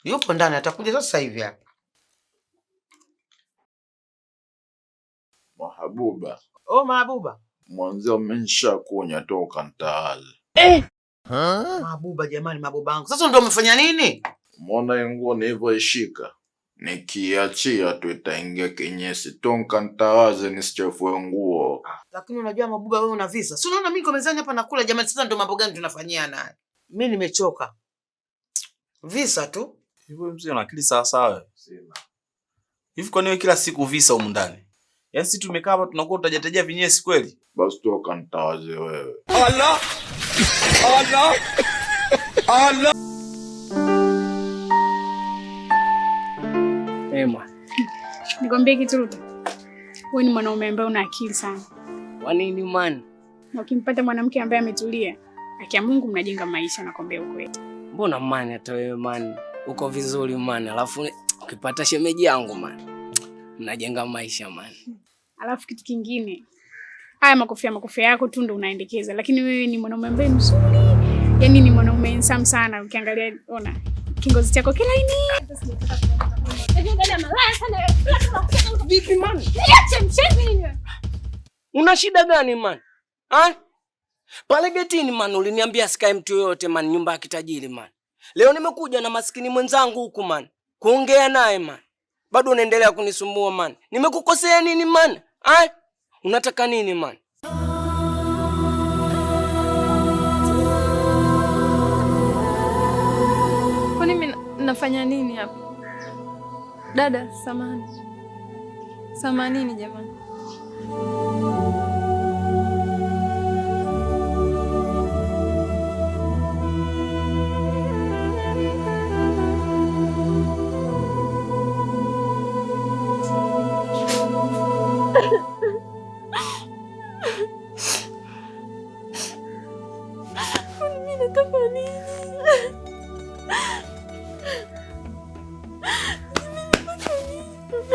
Yupo ndani, atakuja sasa hivi hapa. Mahabuba. Oh, Mahabuba. Mwanzo umesha kunya toka ntaale. Eh. Mahabuba jamani, mahabuba wangu. Sasa ndio umefanya nini? Mbona nguo nilivyoishika? Nikiachia tu itaingia kinyesi. Tonka ntawaze nisichafue nguo. Lakini unajua Mahabuba wewe una visa. Si unaona mimi niko mezani hapa nakula jamani, sasa ndio mambo gani tunafanyiana? Mimi nimechoka. Visa tu. Hivyo mzee una akili sawa sawa. Sina. Hivi kwa nini kila siku visa humu ndani? Yaani sisi tumekaa hapa tunakuwa tutajatajia vinyesi kweli? Basi toka ntawaze wewe. Allah! Allah! Allah! Ema. Nikwambie kitu Ruta. Wewe ni mwanaume ambaye una akili sana. Kwa nini man? Na ukimpata mwanamke ambaye ametulia, haki ya Mungu mnajenga maisha, nakwambia ukweli. Mbona man, hata wewe man uko vizuri man, alafu ukipata shemeji yangu man mnajenga maisha man. Alafu kitu kingine, haya makofia makofia yako tu ndo unaendekeza, lakini wewe ni mwanaume ambaye mzuri. Yaani ni mwanaume handsome sana, ukiangalia ona kingozi chako kilaini. Vipi man? Niache mshenzi. Una shida gani man? Ha? Pale getini man uliniambia sikae mtu yoyote man, nyumba ya kitajiri man. Leo nimekuja na maskini mwenzangu huku man, kuongea naye man. Bado unaendelea kunisumbua man. Nimekukosea nini man? Ha? Unataka nini man? Kwani mimi nafanya nini hapa? Dada, samahani. Samanini jamani. Mimi nataka nini?